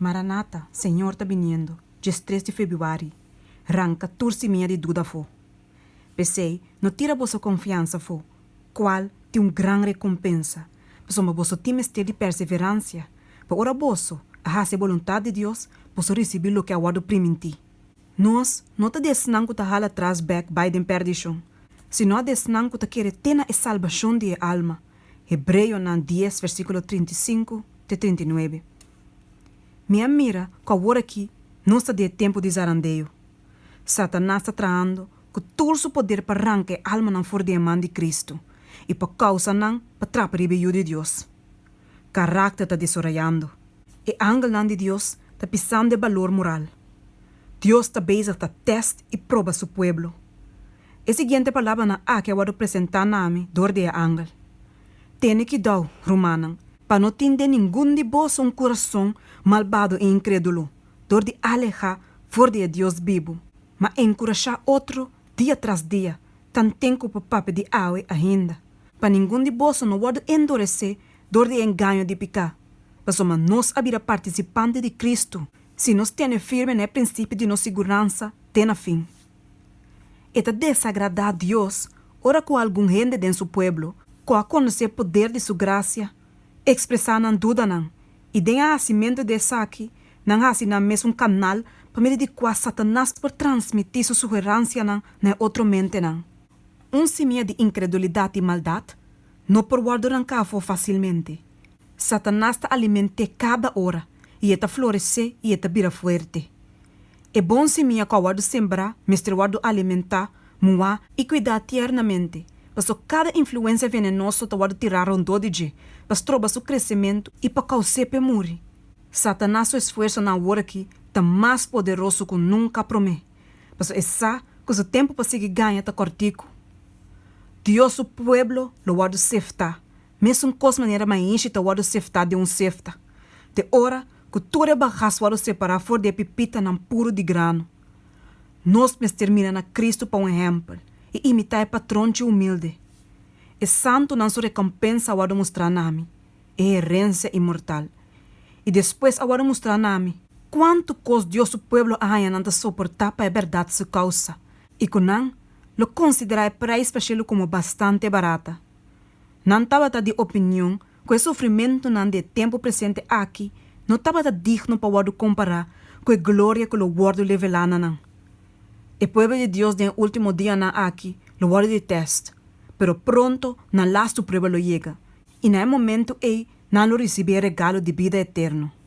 Maranata, Señor ta biniendo, 13 di febrüari, ranka tur simia di duda afó. P'esei, no tira boso konfiansa afó, kual tin un gran rekompensa, pasobra boso tin mester di perseveransia, pa ora boso a hasi e boluntat di Dios, boso risibí loke a wòrdu primintí. Nos no ta di esnan ku ta hala tras bèk bai den pèrdishon, sino di esnan ku ta kere te na e salbashon di e alma. Hebreonan 10 versíkulo 35 te 39. Mi a mira ku awor akí nos ta den e tempu di zarandeo. Satanas ta trahando ku tur su poder pa ranka e almanan for di e man di Kristu i pa kousa nan pa trapa riba e Yu di Dios. Karakter ta desorayando. E angelnan di Dios ta pisando e balor moral. Dios ta bezig ta tèst i proba su pueblo. E siguiente palabranan aki a wòrdu presentá na mi dor di e angel, Tene kidou, rumannan, pa no tin den ningun di boso un kurason malbado i inkrédulo dor di alehá for di e Dios bibu, ma enkurashá otro dia tras dia, tanten ku por papia di awe ainda, pa ningun di boso no wòrdu enduresé dor di e engaño di piká, pasobra nos a bira partisipante di Kristu si nos tene firme na e prinsipio di nos siguransa te na fin. E ta desagradá Dios ora ku algun hende den su pueblo ku a konosé poder di su grasia ekspresá nan dudanan i den e hasimentu di esaki nan hasi nan mes un kanal pa medio di kua Satanas por transmití su sugeransianan na e otro mentenan. Un simia di inkredulidat i maldat no por wòrdu ranká afó fásilmente. Satanas ta aliment'é kada ora i e ta floresé i e ta bira fuerte. E bon simia ku a wòrdu sembrá mester wòrdu alimentá, muhá i kuidá tiernamente, paso kada influensia venenoso ta wòrdu tirá rondó di dje pa stroba su kresementu i pa kous'é p'e muri. Satanas su esfuersonan awor aki ta mas poderoso ku nunka promé, paso e sa ku su tempu pa sigui gaña ta kòrtiku. Dios su pueblo lo wòrdu seftá, mesun kos manera maishi ta wòrdu seftá den un sefta, te ora ku tur e bagas wòrdu separá for di e pipitanan puru di grano. Nos mester mira na Kristu pa un ehèmpel i imitá e patronchi humilde. E santunan su rekompensa a wòrdu mustrá na mi, e herensia inmortal. I despues a wòrdu mustrá na mi kuantu kos Dios su pueblo a haña nan ta soportá pa e bèrdat su kousa, i ku nan lo konsiderá e preis pa shelu komo bastante barata. Nan tabata di opinion ku e sufrimentunan di e tempu presente aki no tabata digno pa wòrdu kompará ku e gloria ku lo wòrdu revelá na nan. E pueblo di Dios den e último dianan aki lo wòrdu di tèst, pero pronto nan lastu prueba lo yega, i na e momentu ei nan lo risibí e regalo di bida eterno.